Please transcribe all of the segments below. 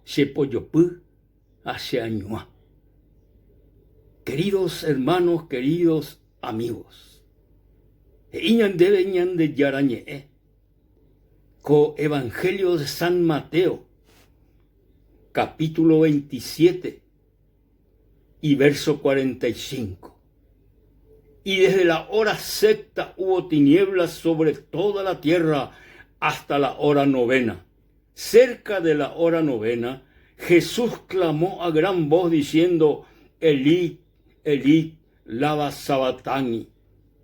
Che pojopy ha che añuã. Queridos hermanos, queridos amigos, he'i ñandéve Ñandejára Ñe'ẽ ko Evangelio de San Mateo, capítulo 27 y verso 45. Y desde la hora sexta hubo tinieblas sobre toda la tierra hasta la hora novena. Cerca de la hora novena, Jesús clamó a gran voz diciendo, Elí, Elí, lava sabatani.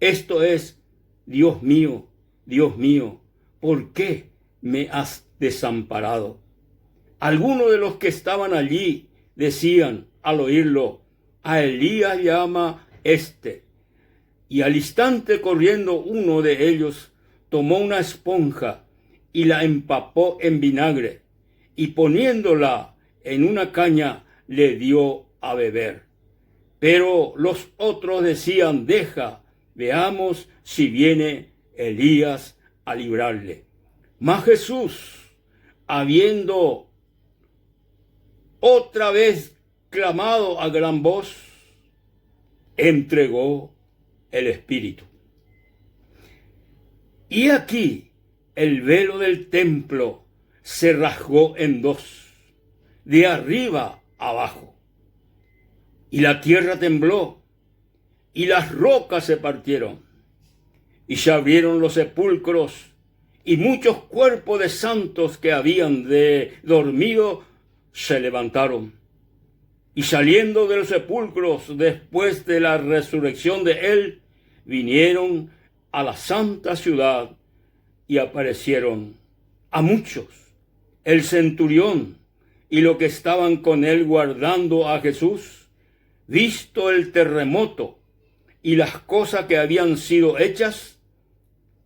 Esto es, Dios mío, Dios mío, ¿por qué me has desamparado? Algunos de los que estaban allí decían al oírlo, a Elías llama este. Y al instante corriendo uno de ellos tomó una esponja y la empapó en vinagre y poniéndola en una caña le dio a beber. Pero los otros decían, deja, veamos si viene Elías a librarle. Mas Jesús, habiendo otra vez clamado a gran voz, entregó el Espíritu. Y aquí el velo del templo se rasgó en dos, de arriba abajo. Y la tierra tembló, y las rocas se partieron, y se abrieron los sepulcros, y muchos cuerpos de santos que habían de dormido se levantaron. Y saliendo de los sepulcros después de la resurrección de él, vinieron a la santa ciudad y aparecieron a muchos. El centurión y los que estaban con él guardando a Jesús, visto el terremoto y las cosas que habían sido hechas,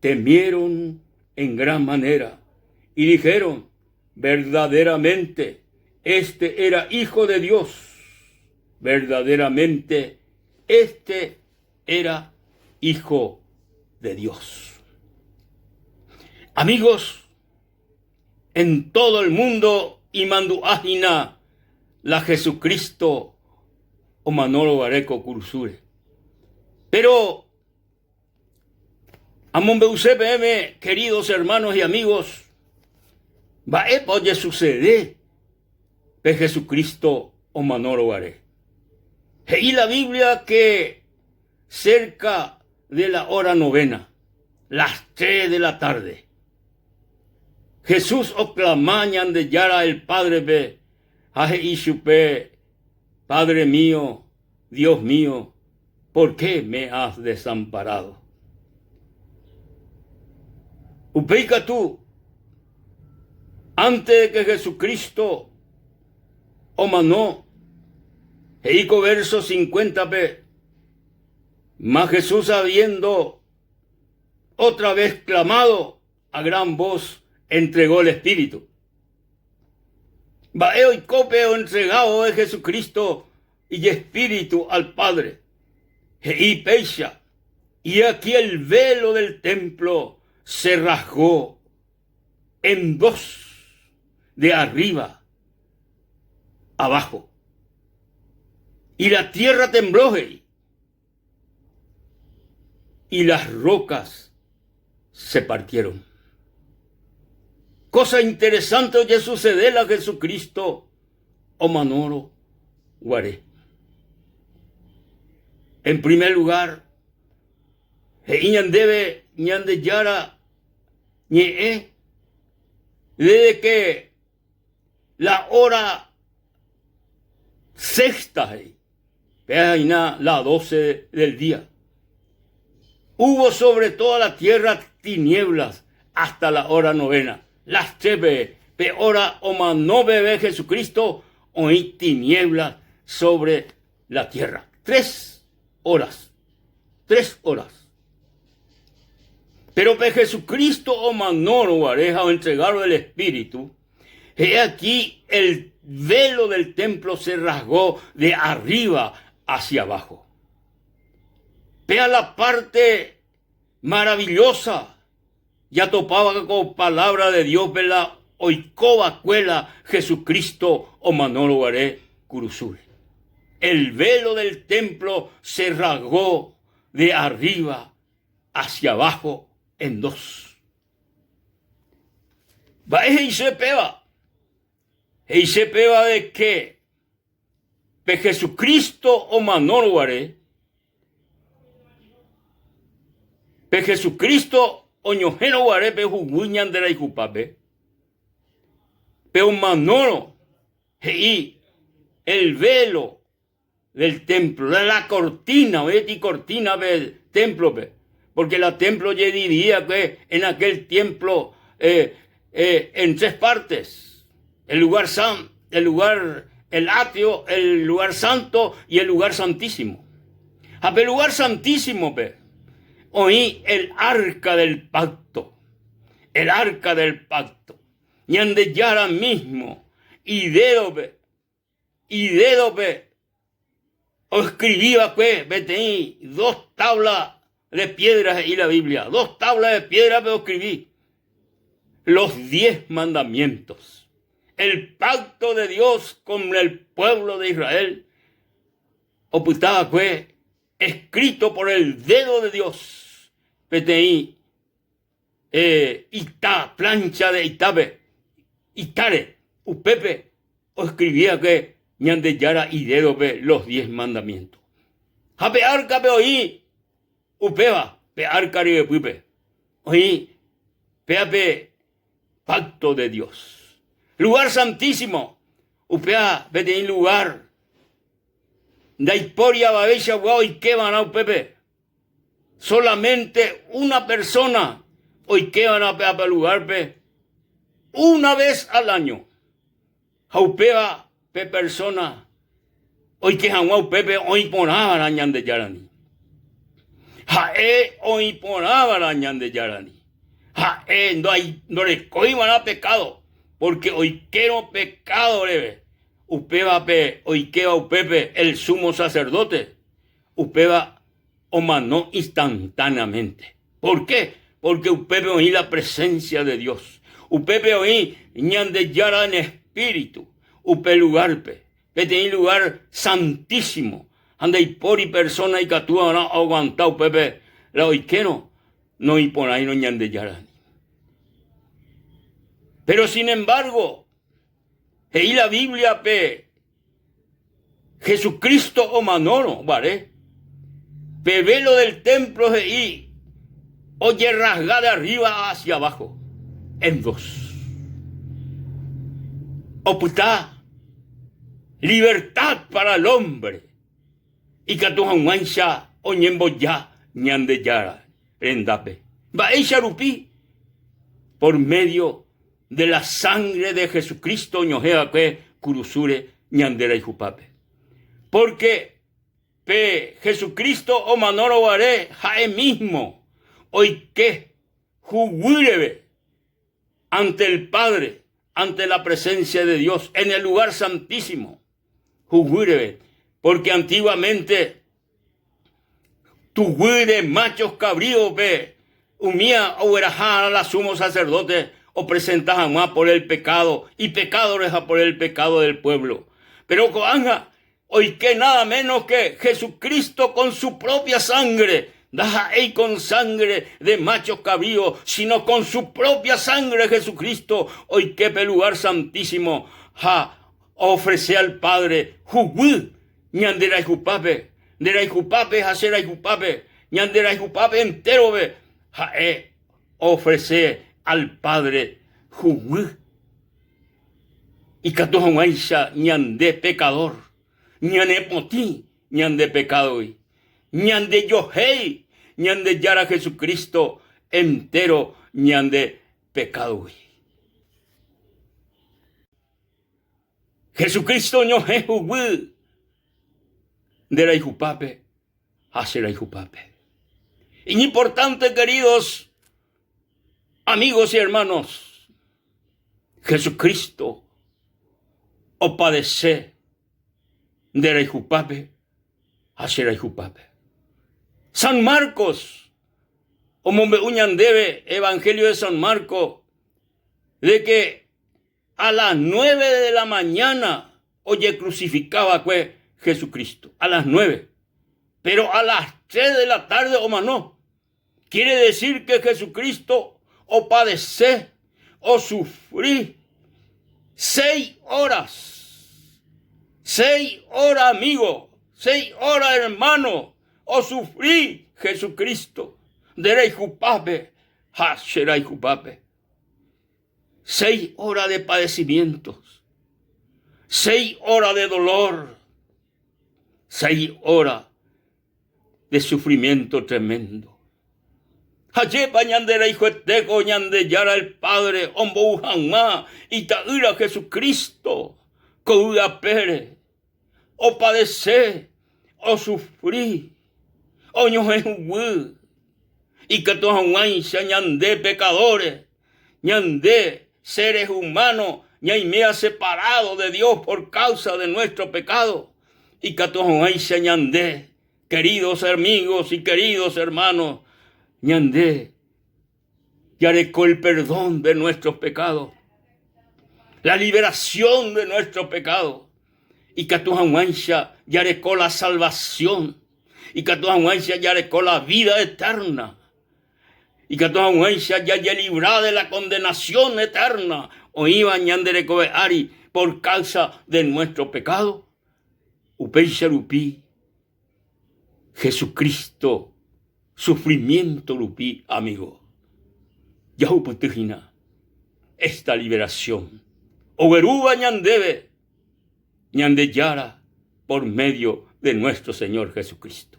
temieron en gran manera y dijeron, verdaderamente, este era hijo de Dios, verdaderamente, este era hijo de Dios. Amigos, en todo el mundo imandu'a hína la Jesucristo omanórõ guare ko kurusúre. Péro amombe'use peẽme, queridos hermanos y amigos, mba'épa ojesucede pe Jesucristo omanórõ guare. He'i la Biblia que cerca de la hora novena, las tres de la tarde, Jesús oklama Ñandejára el Padre-pe ha he'i chupe, Padre mío, Dios mío, por qué me has desamparado? Upéi katu, antes de que Jesucristo omano, he'i ko verso 50-pe, Mas Jesús habiendo otra vez clamado a gran voz, entregó el Espíritu. Mba'e oiko pe oentregávo Jesucristo ijespíritu al Padre? He'i péicha, Y aquí el velo del templo se rasgó en dos, de arriba abajo. Y la tierra tembló, he'i, y las rocas se partieron. Cosa interesante ojesucede la Jesucristo omanórõ guare. En primer lugar, he'i ñandéve Ñandejára ñe'ẽ desde que la hora sexta he'i, péa hína la doce del día, hubo sobre toda la tierra tinieblas hasta la hora novena. Las tres pe, pe hora omano peve Jesucristo oĩ tinieblas sobre la tierra. Tres horas. Tres horas. Pero pe Jesucristo omanórõ guare ha oentregárõ el Espíritu, he'i aquí el velo del templo se rasgó de arriba hacia abajo. Péa la parte maravillosa jatopáva ko palabra de Dios-pe la. Oikova'ekue la Jesucristo omanórõ guare kurusúre. El velo del templo se rasgó de arriba hacia abajo en dos. Mba'e he'ise péva? He'ise péva de que pe Jesucristo omanórõ guare, pe Jesucristo oñohẽrõ guare pe huguy ñande rayhupápe, pe omanórõ he'i el velo del templo, la cortina, oĩti cortina pe templo-pe, porque la templo ojedividi va'ekue en aquel tiempo eh, eh, en tres partes, el lugar san, el lugar, el atrio, el lugar santo y el lugar santísimo. Ha pe lugar santísimo-pe oĩ el arca del pacto, el arca del pacto. Ñandejára mismo idédope Idédope oeskrivi va'ekue peteĩ dos távla de piédra he'i la Biblia, dos távla de piédrape oeskrivi los diez mandamientos, el pacto de Dios con el pueblo de Israel opyta va'ekue escrito por el dedo de Dios peteĩ ita, pláncha de itápe, itáre, upépe oescribi va'ekue Ñandejára idédope los diez mandamientos. Ha pe árkape oĩ upéva, pe árka ryepýpe oĩ péa pe pacto de Dios. Lugar santísimo, upéva peteĩ lugar ndaipóri avaveichagua oike va'erã upépe. Solamente una persona oikéva'erã pe ape lugárpe una vez al año. Ha upéva pe persona oike hag̃ua upépe oĩ porãva'erã Ñandejárandi. Ha'e oĩ porãva'erã Ñandejárandi. Ha'e ndorekóiva'erã pekádo, pórke oikérõ pekádo reve, upéva pe oikéva upépe el sumo sacerdote, Upéva omano instantáneamente. Por qué? Porque upépe oĩ la presencia de Dios. Upépe oĩ Ñandejára en espíritu upe lugárpe, peteĩ lugar santísimo. Ha ndaipóri persona ikatúvarã oaguanta upépe la oikérõ noĩporãirõ Ñandejárandi. Pero sin embargo, he'i la Bíbliape Jesucristo omanórõ guare, pe velo del templo he'i ojerrasga de arriba hacia abajo, en dos. Opyta libertad para el hombre ikatu hag̃uáicha oñemboja Ñandejára rendápe. Mba'éicha rupi? Por medio de la sangre de Jesucristo oñohẽ va'ekue kurusúre ñande rayhupápe. Pórke pe Jesucristo omanórõ guare ha'e mismo oike huguy reve ante el Padre, ante la presencia de Dios, en el lugar santísimo, huguy reve, porque antiguamente Tuguy de machos cabríos-pe umía ogueraha la sumo sacerdote opresenta hag̃ua por el pecado, ipecádore ha por el pecado del pueblo. Pero ko'ág̃a oike nada menos que Jesucristo con su propia sangre, ndaha'éi con sangre de machos cabríos, sino con su propia sangre Jesucristo oike pe lugar santísimo ha oofrese al Padre huguy Ñande rayhupápe, nde rayhupápe ha che rayhupápe, ñande rayhupápe enterove, ha'e oofrese al Padre huguy ikatu hag̃uáicha ñande pekadór, ñanepotĩ ñande pekádogui, ñandejohéi Ñandejára Jesucristo entéro ñande pekádogui. Jesucristo oñohẽ huguy nde rayhupápe ha che rayhupápe. Iñimportante, queridos amigos y hermanos, Jesucristo opadece nde rayhupápe ha che rayhupápe. San Marcos omombe'u ñandéve Evangelio de San Marcos de que. A las nueve de la mañana ojecrucifica va'ekue Jesucristo, a las nueve. Pero a las tres de la tarde omano. Quiere decir que Jesucristo opadece, osufri seis horas. Seis horas, amigo, seis horas, hermano, osufri Jesucristo. Nde rayhupápe ha che rayhupápe. Seis horas de padecimientos, seis horas de dolor, seis horas de sufrimiento tremendo. Ha chépa ñande rayhuetéko Ñandejára el Padre ombou hag̃ua Ita'ýra Jesucristo ko yvy apére, opadese, osufri, oñohẽ huguy, ikatu hag̃uáicha ñande pecadores, ñande seres humanos ñaiméva separado de Dios por causa de nuestro pecado, ikatu hag̃uáicha ñande, queridos amigos y queridos hermanos, ñande jareko el perdón de nuestros pecados, la liberación de nuestros pecados, ikatu hag̃uáicha jareko la salvación, ikatu hag̃uáicha jareko la vida eterna, ikatu hag̃uáicha jajelibra de la condenación eterna oĩva ñande rekove ári por causa de nuestro pecado. Upéicha rupi Jesucristo sufrimiento rupi, amigo, jahupyty hína esta liberación oguerúva ñandéve Ñandejára por medio de nuestro Señor Jesucristo.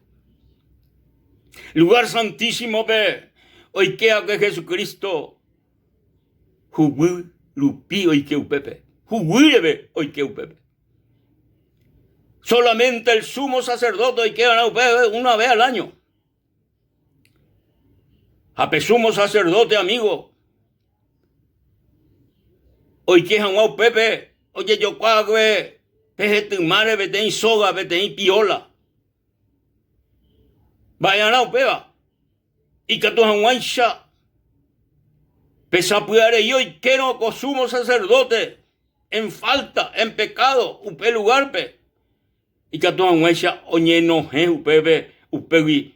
Lugar Santísimo-pe oike va'ekue Jesucristo huguy rupi oike upépe, huguy reve oike upépe. Solamente el sumo sacerdote oike va'erã upépe una vez al año. Ha pe sumo sacerdote amigo oike hag̃ua upépe ojejokua va'ekue pe hetymáre peteĩ sóga, peteĩ pióla. Mba'e'arã upéva ikatu hag̃uáicha pe sapy'arei oikérõ ko sumo sacerdote en falta, en pecado upe lugárpe. Ikatu hag̃uáicha oñenohẽ upépe upégui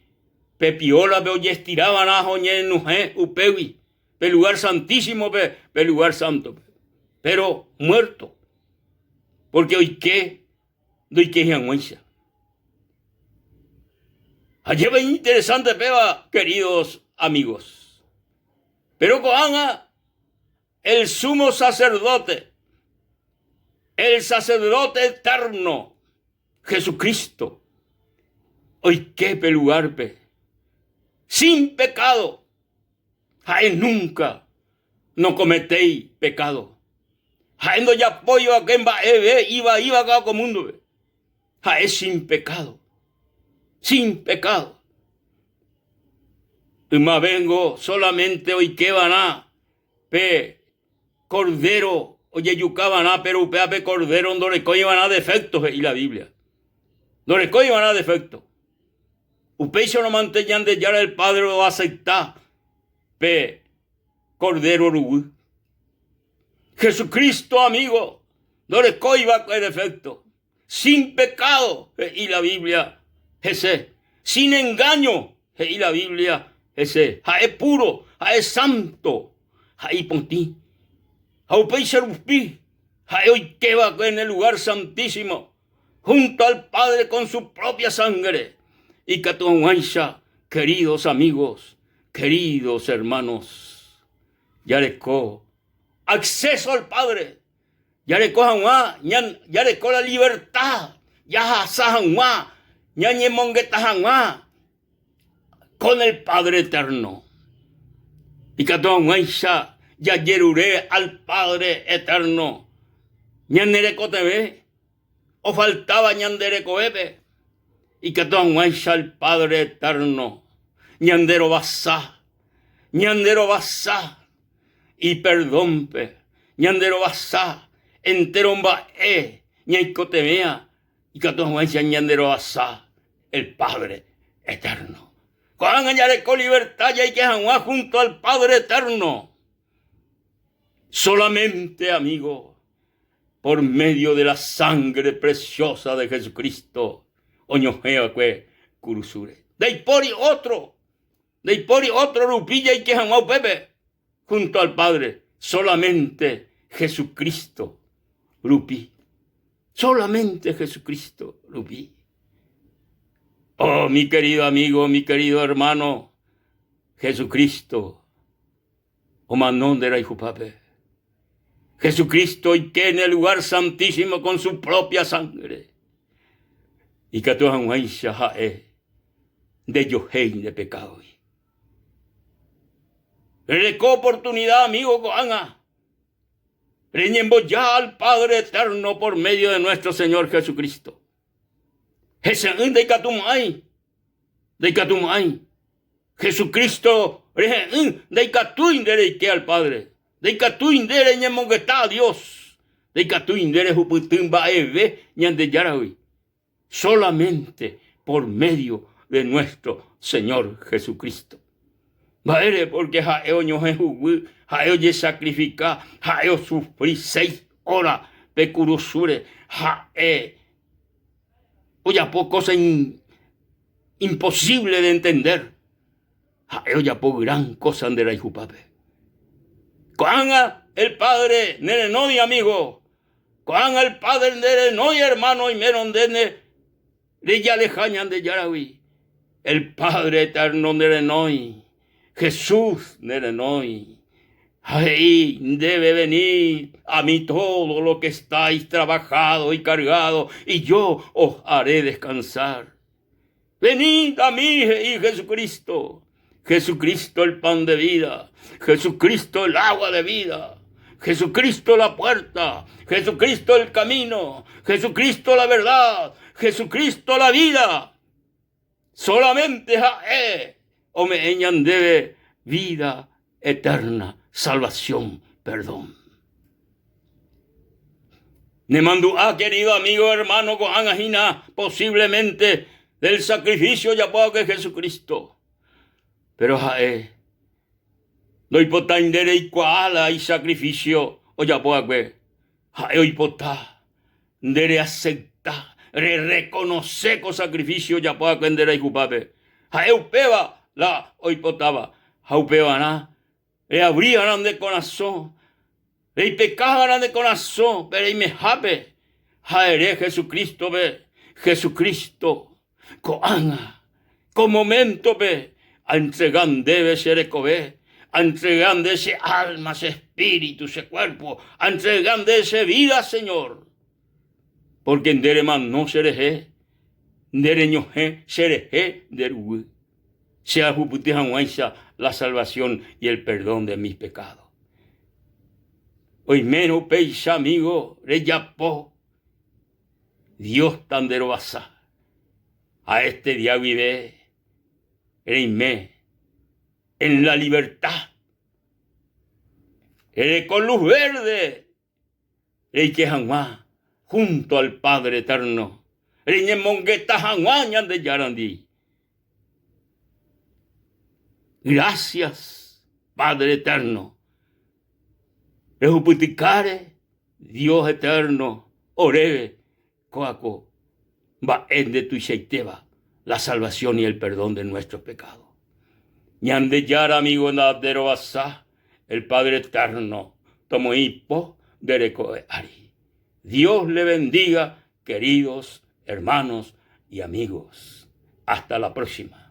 pe piólape ojestira va'erã ha oñenohẽ upégui pe lugár santísimope, pe lugár sántope. Péro muérto, pórke oike ndoikéi hag̃uáicha. Ajépa iñinteresánte péva, queridos amigos. Péro ko'ág̃a El sumo sacerdote, el sacerdote eterno, Jesucristo, oike pe lugárpe sin pecado. Ha'e nunca nokometéi pecado. Ha'e ndojapói va'ekue mba'eve ivaíva ko múndope. Ha'e sin pecado. Sin pecado. Ymavéngo solamente oike va'erã pe cordero ojejuka va'erã, péro upéva pe cordero ndorekói va'erã defecto, he'i la Biblia. Ndorekói va'erã defecto. Upéicharõ mante Ñandejára el Padre oacepta pe cordero ruguy. Jesucristo amigo ndorekói va'ekue defecto. Sin pecado, he'i la Biblia hese. Sin engaño, he'i la Biblia hese. Ha'e puro, ha'e santo, ha'e ipotĩ. Ha upéicha rupi, ha'e oike va'ekue en el lugar santísimo, junto al Padre con su propia sangre. Ikatu hag̃uáicha, queridos amigos, queridos hermanos, jareko acceso al Padre. Jareko hag̃ua, jareko la libertad jahasa hag̃ua, ñañemongeta hag̃ua con el Padre Eterno. Ikatu hag̃uáicha jajerure al Padre Eterno ñane rekotevẽ ofaltáva ñande rekovépe, ikatu hag̃uáicha el Padre Eterno ñande rovasa, ñande rovasa Iperdónpe, ñande rovasa entéro mba'e ñaikotevẽva ikatu hag̃uáicha ñande rovasa el Padre Eterno. Ko'ág̃a jareko libertad jaike hag̃ua junto al Padre Eterno. Solamente, amigo. Por medio de la sangre preciosa de Jesucristo oñohẽ va'ekue kurusúre. Ndaipóri ótro, ndaipóri ótro rupi jaike hag̃ua upépe junto al Padre, solamente Jesucristo rupi. Solamente Jesucristo rupi. Oh, mi querido amigo, mi querido hermano, Jesucristo omano nde rayhupápe. Jesucristo oike en el lugar santísimo con su propia sangre. Ikatu hag̃uáicha ha'e ndejohéi nde pekádogui. Rereko oportunidad, amigo, ko'ág̃a reñemboja al Padre Eterno por medio de nuestro Señor Jesucristo. Hese'ỹ ndaikatumo'ãi, ndaikatumo'ãi. Jesucristo rehe'ỹ ndaikatúi nde reike al Padre, ndaikatúi nde reñemongeta a Dios, ndaikatúi nde rehupyty mba'eve Ñandejáragui, solamente por medio de nuestro Señor Jesucristo. Mba'ére? Porque ha'e oñohẽ huguy, ha'e ojesacrifica, ha'e osufri seis horas pe kurusúre, ha'e ojapo cosa imposible de entender. Ha'e ojapo gran cosa nde rayhupápe. Ko'ág̃a el Padre nerenói amigo, ko'ág̃a el Padre nerenói hermano oimérõ nde ne rejaleha Ñandejáragui. El Padre eterno nerenói, Jesús nerenói. Ha he'i ndéve venid a mí todo lo que estáis trabajado y cargado y yo os haré descansar. Venid a mí, he'i Jesucristo. Jesucristo el pan de vida, Jesucristo el agua de vida, Jesucristo la puerta, Jesucristo el camino, Jesucristo la verdad, Jesucristo la vida. Solamente ha'e ome'ẽ ñandéve vida eterna, salvación, perdón. Nemandu'a, querido amigo, hermano, ko'ág̃a hína posiblemente del sacrificio ojapóva'ekue Jesucristo. Pero ha'e ndoipotái nde reikuaa la isacrificio ojapova'ekue. Ha'e oipota nde reacepta, rereconoce ko sacrificio ojapova'ekue nde rayhupápe. Ha'e upéva la oipotáva ha upevarã Reavri va'erã nde korasõ, reipeka va'erã nde korasõ pe reimehápe ha ere Jesucristo-pe, Jesucristo, ko'ág̃a, ko moméntope antrega ndéve che rekove, antrega nde che alma, che espíritu, che cuerpo, antrega nde che vida, Señor, porque nde remano cherehe, nde reñohẽ cherehe nde ruguy. Che ahupyty hag̃uáicha la salvación y el perdón de mis pecados. Oimérõ upéicha amigo rejapo, Dios tanderovasa. Ha este día guive reime en la libertad. Ereko luz verde reike hag̃ua junto al Padre Eterno, reñemongeta hag̃ua Ñandejárandi. Gracias, Padre Eterno, rehupytykáre Dios Eterno oréve kóa ko mba'e ndetuichaitéva, la salvación y el perdón de nuestros pecados. Ñandejára amigo ndaderovasa, el Padre Eterno tomoĩ ipo nde rekove ári. Dios le bendiga queridos hermanos y amigos. Hasta la próxima.